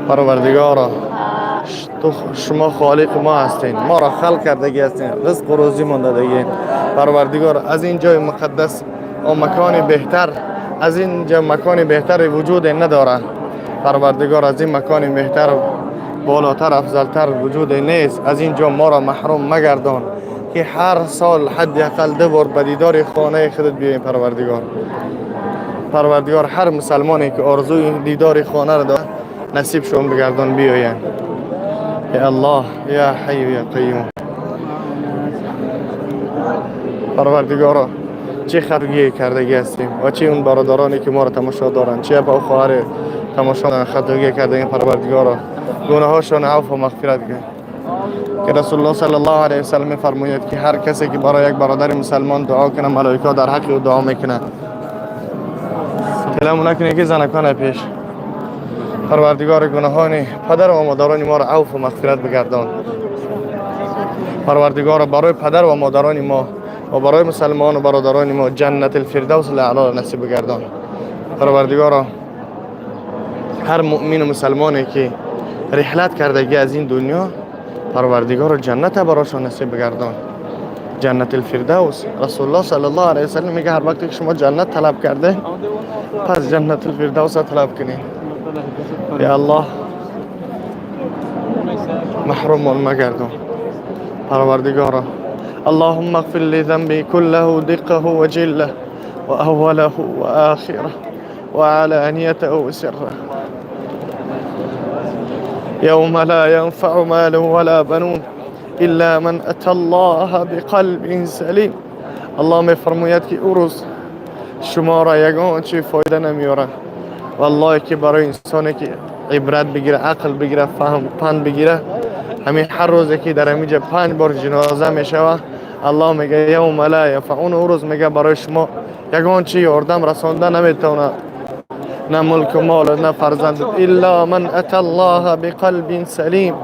پروردگارا تو شما خالق ما هستین، ما را خلق کردگی هستین، رزق و روزی مون دادگی. پروردگار از این جای مقدس و مکان بهتر، از اینجا مکان بهتر وجود نداره. پروردگار از این مکان بهتر بالاتر افضلتر وجود نیست، از اینجا ما را محروم مگردان که هر سال حداقل دو بار به دیدار خانه خودت بیاییم. پروردگار پروردگار هر مسلمانی که آرزوی دیدار خانه را داره نصیب شون بگردان بیاین. یا الله یا حی یا قیوم. پروردگارا چه خطاگی کردگی هستیم و چه اون برادرانی که ما را تماشا دارن، چه با خواهر تماشا دارن خطاگی کردگی، پروردگارا گناهاشون عفو و مغفرت کن. که رسول الله صلی الله علیه و سلم فرماید که هر کسی که برای یک برادر مسلمان دعا کنه، ملائکه در حق او دعا میکنه. کلام نکنه که زنکان پیش. پروردگار گناهان پدر و مادران ما را عفو و مغفرت بگردان. پروردگار برای پدر و مادران ما و برای مسلمان و برادران ما جنت الفردوس الاعلی نصیب بگردان. پروردگار هر مؤمن و مسلمانی که رحلت کردگی از این دنیا، پروردگار جنت براشون نصیب بگردان، جنت الفردوس. رسول الله صلی الله علیه و سلم میگه هر وقتی که شما جنت طلب کرده پس جنت الفردوس طلب کنید. یا الله محروم مگردان. پروردگارا اللهم اغفر لذنبي كله دقه وجله وأوله وآخره وعلانيته وسره يوم لا ينفع مال ولا بنون إلا من أتى الله بقلب سليم. الله میفرماید که او روز شما را یگان چی فایده نمیاره. والله که برای انسانی که عبرت بگیره، عقل بگیره، فهم پند بگیره، همین هر روزی که در همینجا 5 بار جنازه میشوه، الله میگه یوم لا ینفع، اون روز میگه برای شما یگان چی یاردم رسانده نمیتونه، نه ملک و مال نه فرزند، الا من اتى الله بقلب سلیم،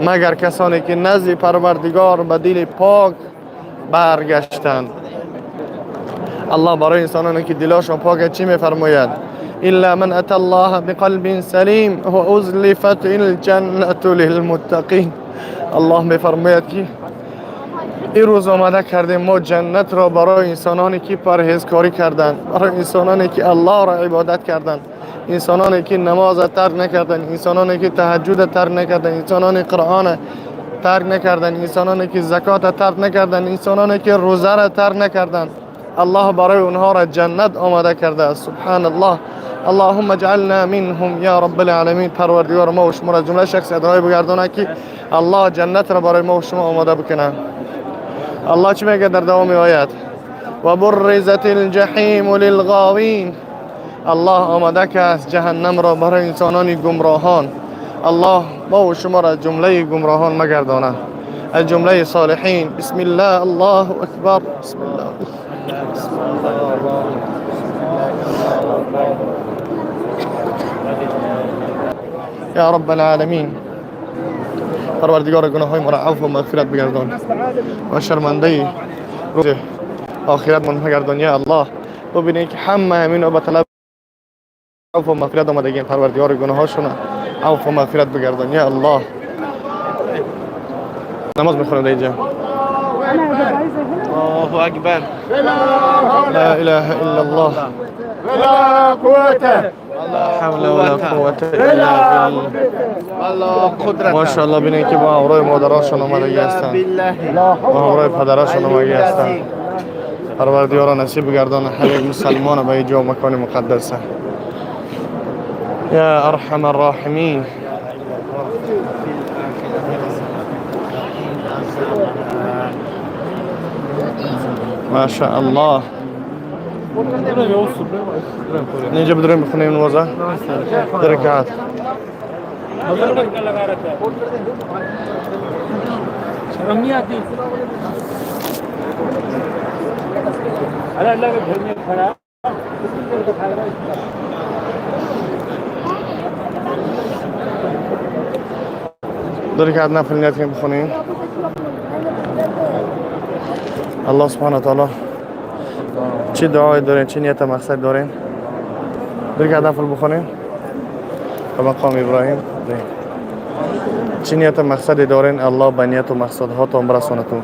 مگر کسانی که نزد پروردگار به دل پاک برگشتند. الله برای انسانانی که دلاشون پاک چی میفرماید؟ الا من اتى الله بقلب سلیم و ازلفت الجنة للمتقین. الله میفرماید که این روز آماده کردیم ما جنت را برای انسانانی که پرهیزکاری کردند، برای انسانانی که الله را عبادت کردند، انسانانی که نماز ترک نکردند، انسانانی که تهجد ترک نکردند، انسانانی قرآن ترک نکردند، انسانانی که زکات ترک نکردند، انسانانی که روزه را ترک نکردند. الله برای اونها را جنت آماده کرده است. سبحان الله. اللهم اجعلنا منهم یا رب العالمین. پروردگار ما و شما را جمله شخصیت های بگردانه که الله جنت را برای ما و شما آماده بکنه. الله چی میگه در دوام آیت؟ و برزت الجحیم للغاوین. الله آماده که است جهنم را برای انسانان گمراهان. الله ما و شما را جمله گمراهان مگردانه. از جمله صالحین. بسم الله، الله اکبر. بسم الله. یا رب العالمین، پروردگار گناه های ما را عفو و مغفرت بگردان و شرمنده روز آخرت من مگردان. یا الله، ببینید که همه همین به طلب عفو و مغفرت آمدگیم. پروردگار گناهاشون عفو و مغفرت بگردان. یا الله، نماز میخونم در اینجا. الله اکبر. لا اله الا الله. ولا قوة حول ولا قوة الا بالله. الله قدرت. ماشاءالله، ببینید که با همراه مادراشون آمدگی هستند، با همراه پدراشون آمدگی هستند. پروردگارا، نصیب بگردان هر یک مسلمان به اینجا مکان مقدسه. یا ارحم الراحمین. ماشاءالله. اینجا بدریم بخونیم نمازه دو رکعت. शर्म नहीं आती? अरे अल्लाह के घर में खड़ा। دو رکعت نفل نیت کنیم بخونیم. الله سبحانه و تعالی، چی دعای دارین، چی نیت مقصد دارین، دو رکعت نفل بخونیم به مقام ابراهیم بریم. چی نیت مقصدی دارین، الله به نیت و مقصدهاتون برسانتون.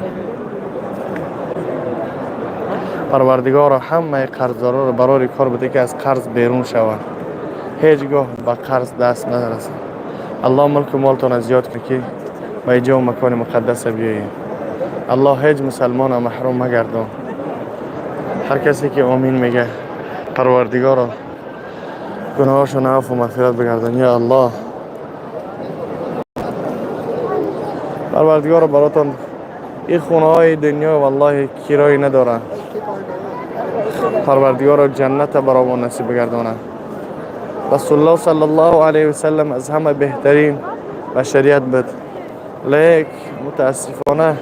پروردگار، همه قرضدارا رو برای کار بده که از قرض بیرون شوند، هیچگاه به قرض دست نرسند. الله ملک و مالتون زیاد کنه که به اینجا و مکان مقدس بیایید. الله هیچ مسلمان محروم مگردان. هر کسی که آمین میگه، پروردگارا گناهاشون عفو و مغفرت بگردان. یا الله، پروردگارا، براتون این خونه های دنیا والله کرایی ندارن. پروردگارا، جنت برامون نصیب بگردانه. رسول الله صلی الله علیه وسلم از همه بهترین بشریت بود، لیک متاسفانه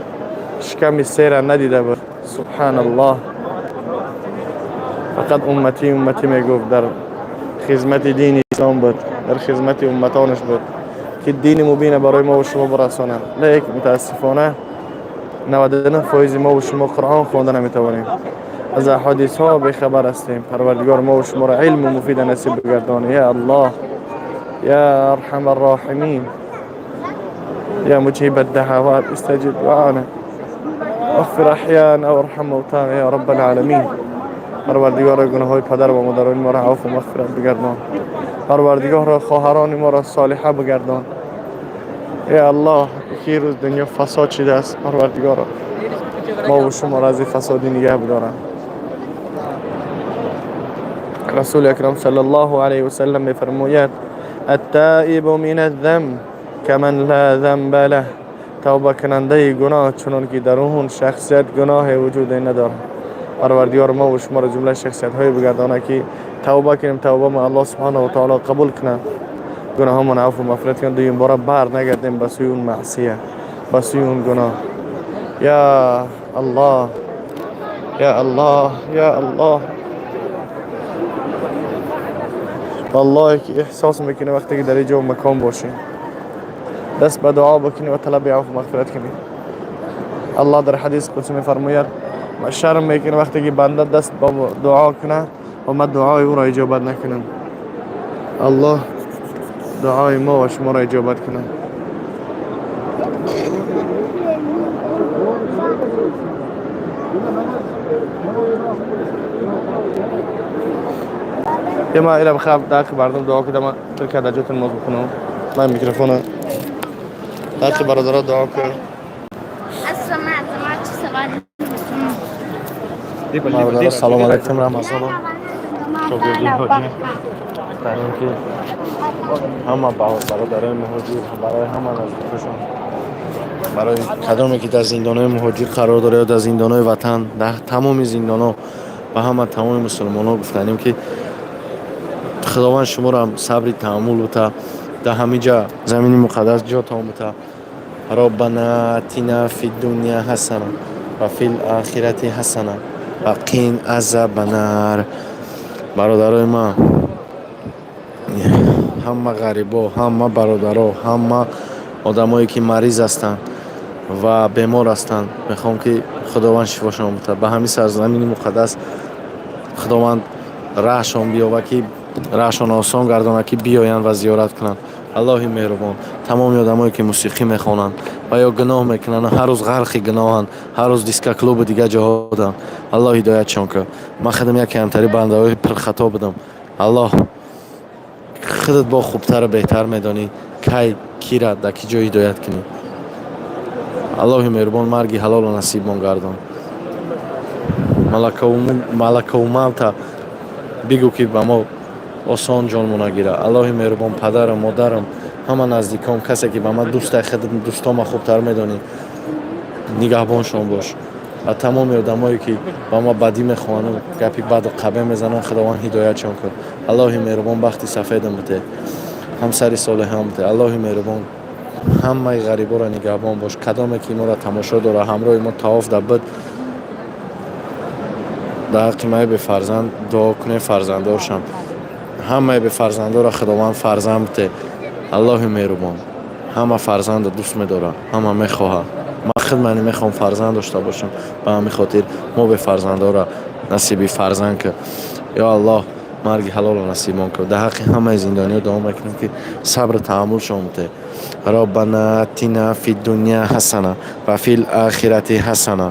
شکم سیر ندیده بود. سبحان الله. فقط امتی امتی میگفت، در خدمت دین اسلام بود، در خدمت امتانش بود که دین مبین برای ما و شما برسانه. لیک متاسفانه 99% ما و شما قرآن خوانده نمیتوانیم، از احادیث ها خبر هستیم. پروردگار ما و شما را علم مفید نصیب بگردانه. یا الله، یا ارحم الراحمین، یا مجيب الدعوات، استجب دعانا، اغفر احيانا وارحم موتانا یا رب العالمین. پروردگار، گناه های پدر و مادران ما را عفو و مغفرت بگردان. پروردگار، خواهران ما را صالحه بگردان. یا الله، که روز دنیا فساد شده است، پروردگار ما و شما را از فسادی نگه بدارن. رسول اکرم صلی الله علیه و سلم میفرماید: التائب من الذنب کمن لا ذنب له. توبه کننده گناه چنان که در اون شخصیت گناه وجود نداره. پروردگار ما و شما را جمله شخصیت های بگردانه که توبه کنیم، توبه ما الله سبحانه و تعالی قبول کنه، گناه عفو و مغفرت کنه، دویم باره بر نگردیم به سوی اون معصیه، به سوی اون گناه. یا الله، یا الله، یا الله. والله که احساس میکنه وقتی که در اینجا مکان باشیم، دست به دعا بکنی و طلب عفو و مغفرت کنی. الله در حدیث قدسی میفرماید: شرم میکنه وقتی که بنده دست به دعا کنه و ما دعای او را اجابت نکنم. الله دعای ما و شما را اجابت کنه. یه ما ایره بخواب داخل مردم دعا کنم، ترک در نماز بخونم. من میکروفون داخل برادرها دعا کنم. برادرها، سلام علیکم، رمضان در اینکه همه برادرای مهاجر، برای همه نزدیکشون، برای کدامی که در زندانهای مهاجر قرار داره یا در زندانهای وطن، در تمام زندانها، به همه تمام مسلمان ها گفتنیم که خداوند شما را صبر تحمل بده، در همینجا زمین مقدس جا تام بده. Роббана атина фи дунья ҳасана ва фил ахирати ҳасана ва қин азабаннар. Бародарои ман, ҳама ғарибо, ҳама бародаро, ҳама одамое ки мариз ҳастанд ва бемор ҳастанд, мехоҳам, ки Худованд шифошон бутад. Ба ҳамин сарзамини муқаддас Худованд раҳшон биёва, ки раҳшон осон гардонад, ки биёянд ва зиёрат кунанд. Аллоҳи меҳрубон, тамоми одамое ки мусиқӣ мехонанд ва ё гуноҳ мекунанд, ҳар рӯз ғарқи гуноҳанд, ҳар рӯз дискоклубу дигар ҷоҳо, Аллоҳ ҳидоятшон кун. Ман худам яке ҳамтари бандаҳои пурхато будам. Аллоҳ, худат бо хубтару беҳтар медонӣ, кай кира дар ки ҷой ҳидоят кунӣ. Аллоҳи меҳрубон, марги ҳалоло насибмон гардон. Малакаумавта бигӯ, ки ба мо осон ҷонмона гира. Аллоҳи меҳрубон, падарам, модарам, ҳама наздикон, касе ки ба ман дӯстай, худ дӯстома хубтар медонӣ, нигаҳбоншон бош. Ва тамоми одамое ки ба ма бадӣ мехоҳанду гапи баду қабе мезананд, Худованд ҳидоятшон кун. Аллоҳи меҳрубон, бахти сафедам бите, ҳамсари солеҳам бите. Аллоҳи меҳрубон, ҳамаи ғариборо нигаҳбон бош. Кадоме ки моро тамошо дора, ҳамроҳи мо тавоф дар буд, дар ҳаққи май бефарзанд дуо кунем, фарзанддор шам. Ҳамаи бефарзандоро Худованд фарзанд бите. Аллоҳи меҳрубон, ҳама фарзандро дӯст медорад, ҳама мехоҳад. Ман худ мани мехоҳам фарзанд дошта бошам. Ба ҳамин хотир мо бефарзандора насиби фарзанд ки. Ё Аллоҳ, марги ҳалоло насибмон кун. Дар ҳаққи ҳамаи зиндониё дуо мекунем, ки сабру таҳаммулшон бите. Роббана атина фи дунья ҳасана ва фил ахирати ҳасана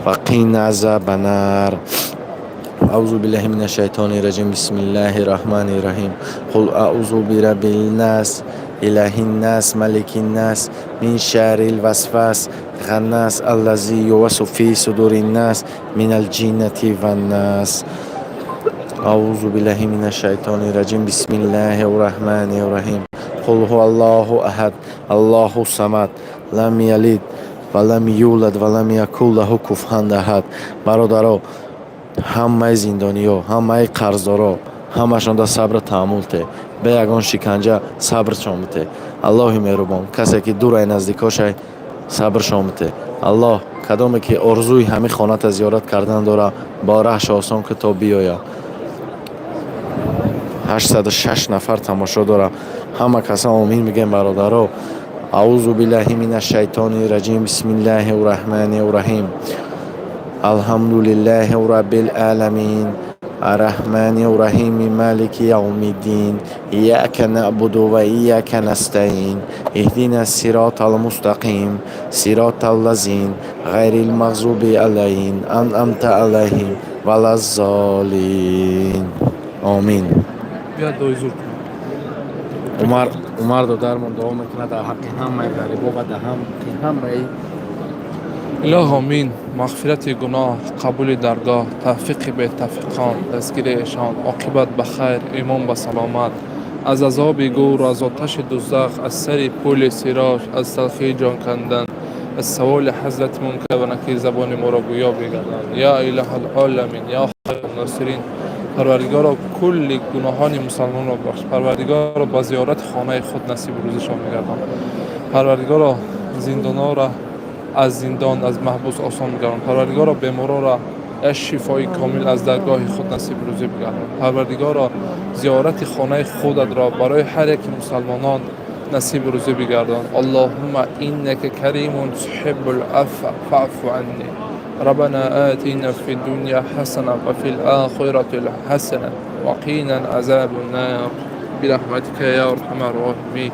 ва қина азабаннар. أعوذ بالله من الشيطان الرجيم. بسم الله الرحمن الرحيم. قل أعوذ برب الناس، إله الناس، ملك الناس، من شر الوسواس الخناس، الذي يوسوس في صدور الناس، من الجنة والناس. أعوذ بالله من الشيطان الرجيم. بسم الله الرحمن الرحيم. قل هو الله أحد، الله الصمد، لم يلد ولم يولد ولم يكن له كفوا أحد. Бародаро, ҳамаи зиндониҳо, ҳамаи қарздоро, ҳамашонда сабру таҳаммул те, бе ягон шиканҷа сабршон бите. Аллоҳи меҳрубон, касе ки дурай наздикошай, сабршон бите. Аллоҳ, кадоме ки орзуи ҳамин хоната зиёрат кардан дора, бо раҳш осон ки то биёя. 806 нафар тамошо дора. Ҳама каса омин мегӯем, бародаро. أعوذ بالله من الشيطان الرجيم. بسم الله الرحمن الرحيم. الحمد لله رب العالمين، الرحمن الرحيم، مالك يوم الدين، إياك نعبد وإياك نستعين، اهدنا الصراط المستقيم، صراط الذين غير المغضوب عليهم أنعمت عليهم ولا الضالين. Омин. Биёд, дуои зур кун. Умар, Умар додармон дуо мекунад дар ҳаққи ҳамаи ғарибо ва дар ҳаққи ҳамаи. Илоҳ, омин. Мағфирати гуноҳ, қабули даргоҳ, тавфиқи бетавфиқон, дастгири эшон, оқибат ба хайр, имон ба саломат, аз азоби гӯр, аз оташи дузах, аз сари пули сирот, аз талхии ҷон кандан, аз саволи ҳазрати Мункар ва Накир забони моро гӯё бигардон. يا إله العالمين، يا خير الناصرين. Парвардигоро, кулли гуноҳони мусалмонро бахш. Парвардигоро, ба зиёрати хонаи худ насибу рӯзишон бигардон. Парвардигоро, зиндонора аз зиндон, аз маҳбус осон бигардон. Парвардигоро, беморора як шифои комил аз даргоҳи худ насиб рӯзӣ бигардон. Парвардигоро, зиёрати хонаи худатро барои ҳар яки мусалмонон насиб рӯзӣ бигардон. اللهم إنك كريم تحب العفو فاعف عنا. ربنا آتنا في الدنيا حسنة وفي الآخرة حسنة وقنا عذاب النار برحمتك يا أرحم الراحمين.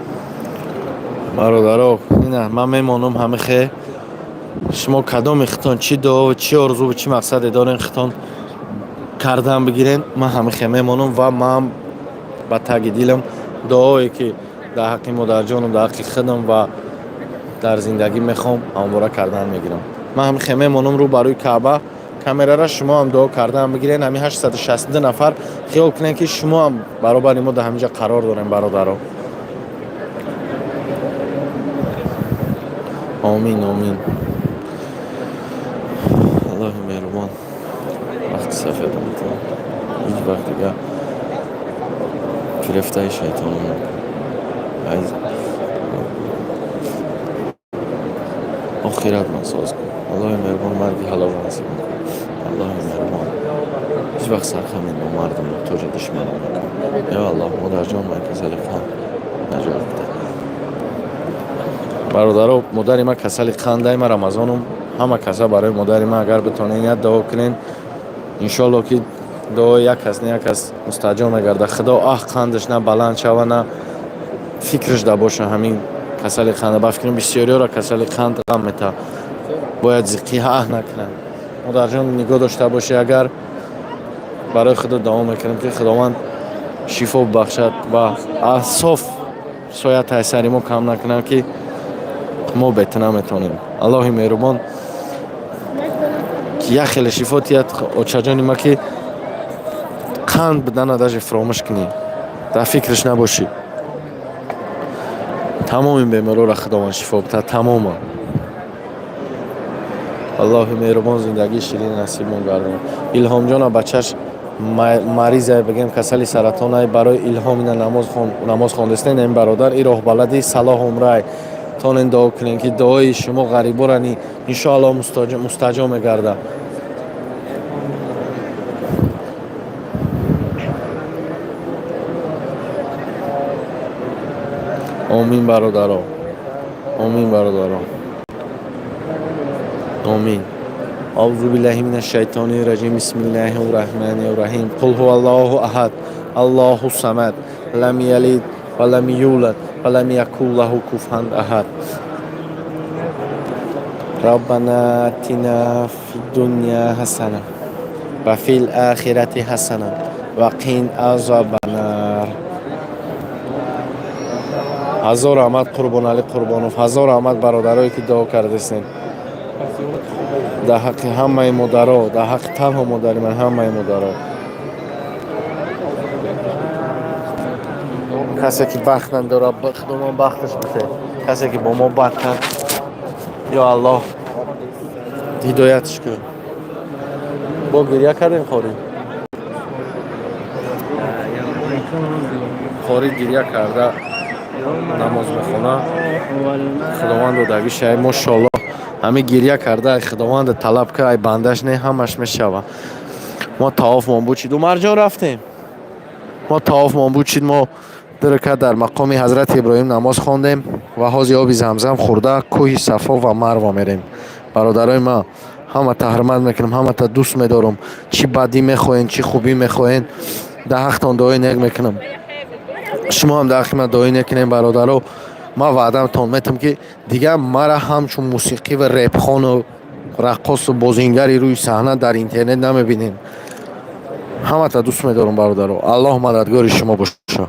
Бародаро, ина ман мемонам ҳамихе. Шумо кадоми хитон чӣ дуо, чӣ орзуву чӣ мақсаде дорен, хитон кардан бигирен. Ман ҳамихе мемонам ва ман ба таги дилам дуое ки дар ҳаққи модарҷонам, дар ҳаққи худам ва дар зиндагӣ мехоҳам, ҳамвора кардан мегирам. Ман ҳамихе мемонам рӯ ба рӯи Каъба камерара. Шумо ҳам дуо кардан бигирен. Ҳамин 862 нафар, хиёл кунем, ки шумо ҳам баробари мо дар ҳаминҷа қарор дорем, бародаро. Омин, омин. Аллоҳи меҳрубон, вақти сафедам ҳеҷ вақт дига фирефтаи шайтонам накун. Охиратмон соз кун. Аллоҳи меҳрубон, марги ҳалол насиб кун. Аллоҳи меҳрубон, ҳеҷ вақт сархами номарду муҳтоҷи душманон накун. Ё Аллоҳ, модарҷон ман касали қанд, наҷот биде. Бародаро, модари ман касали қандай. Ма Рамазонум, ҳама каса барои модари ман агар битонен, як дуо кунен. Иншоалло, ки дуои як кас не, як кас мустаҷоб мегардад. Худо аҳ қандаш на баланд шава, на фикраш да боша ҳамин касали қанда. Ба фикрам, бисёриёро касали қанд ғам мета, бояд зиқӣ аҳ накунанд. Модарҷон, нигоҳ дошта бошӣ. Агар барои худо дуо мекунем, ки Худованд шифо бибахшад ва асоф соя таи сари мо кам накунад, ки мо бе ту наметавонем. Аллоҳи меҳрубон як хеле шифо тиҳад очаҷони ма, ки қанд будана даже фуромӯш кунӣ, дар фикраш набошӣ. Тамоми беморора Худованд шифо бидиҳад, тамома. Аллоҳи меҳрубон зиндагии ширин насибмон гардонад. Илҳомҷона бачаш маризае, бигем, касали саратонай. Барои Илҳом ина намоз хондастен. Ин бародар и роҳбалади Салоҳ Умрай тонен дуо кунем, ки дуои шумо ғариборани иншоалло мустаҷоб мегардад. Омин, бародаро, омин, бародаро, омин. أعوذ بالله من الشيطان الرجيم. بسم الله الرحمن الرحيم. قل هو الله أحد، الله الصمد، لم يلد ولم يولد ولم يكن له كفوا أحد. ربنا آتنا في الدنيا حسنة وفي الآخرة حسنة وقنا عذاب النار. Ҳазор раҳмат, Қурбоналӣ Қурбонов. Ҳазор раҳмат, бародарое ки дуо кардастен дар ҳаққи ҳамаи модаро, дар ҳаққи танҳо модари ман, ҳамаи модаро. Касе ки бахт надорад, Худомон бахташ бите. Касе ки бо мо бад кард, ё Аллоҳ, ҳидоятш кун. Бо гирья кардем. Қорӣ, қорӣ гирья карда намоз мехона. Худованд додагӣ шай, мошоалло. Ҳамин гирья карда Худованда талаб кар, ай бандаш не, ҳамаш мешава. Мо тавофмон бучид, Умарҷон, рафтем. Мо тавофмон бучид, мо ду ракат дар мақоми ҳазрати Иброҳим намоз хондем ва ҳози оби Замзам хӯрда, кӯҳи Сафо ва Марва мерем. Бародарои ман, ҳамата ҳурмат мекунам, ҳамата дӯст медорам. Чӣ бадӣ мехоҳен, чӣ хубӣ мехоҳен, дар ҳақтон дуои нек мекунам. Шумо ҳам дар ҳаққи ман дуои нек кунем. Бародаро, ман ваъдамтон метам, ки дигар мара ҳамчун мусиқӣ ва репхону раққосу бозингари рӯи саҳна дар интернет намебинем. Ҳамата дӯст медорам, бародаро. Аллоҳ мададгори шумо боша.